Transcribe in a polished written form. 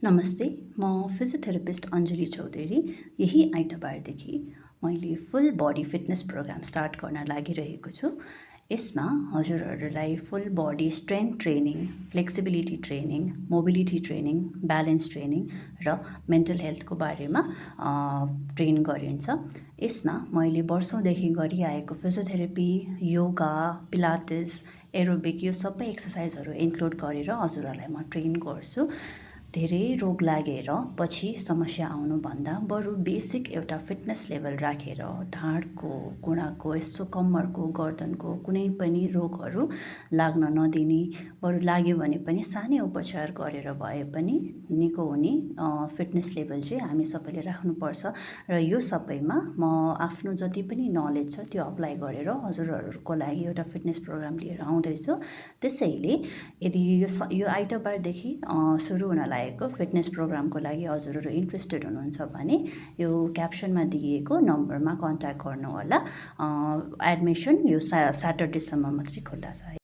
नमस्ते, म फिजियोथेरापिस्ट अञ्जली चौधरी। यही आइतबारदेखि मैले full body fitness programme start गर्न लागिरहेको छु। यसमा हजुरहरूलाई full body strength training, flexibility training, mobility training, balance training र मेन्टल हेल्थको बारेमा ट्रेन गरिन्छ। यसमा मैले वर्षौँदेखि गरिआएको फिजियोथेरापी, योगा, पिलाटेस, एरोबिक यो सबै एक्सर्साइजहरू इन्क्लुड गरेर हजुरहरूलाई म ट्रेन गर्छु। धेरै रोग लागेर पछि समस्या आउनुभन्दा बरु बेसिक एउटा फिटनेस लेभल राखेर ढाडको, घुँडाको, यस्तो कम्मरको, गर्दनको कुनै पनि रोगहरू लाग्न नदिने, बरु लाग्यो भने पनि सानै उपचार गरेर भए पनि निको हुने फिटनेस लेभल चाहिँ हामी सबैले राख्नुपर्छ। र यो सबैमा म आफ्नो जति पनि नलेज छ त्यो अप्लाई गरेर हजुरहरूको लागि एउटा फिटनेस प्रोग्राम लिएर आउँदैछु। त्यसैले यदि यो आइतबारदेखि सुरु हुन लागेको फिटनेस प्रोग्रामको लागि हजुरहरू इन्ट्रेस्टेड हुनुहुन्छ भने यो क्याप्सनमा दिइएको नम्बरमा कन्ट्याक्ट गर्नुहोला। एडमिसन यो स्याटरडेसम्म मात्रै खुल्ला छ।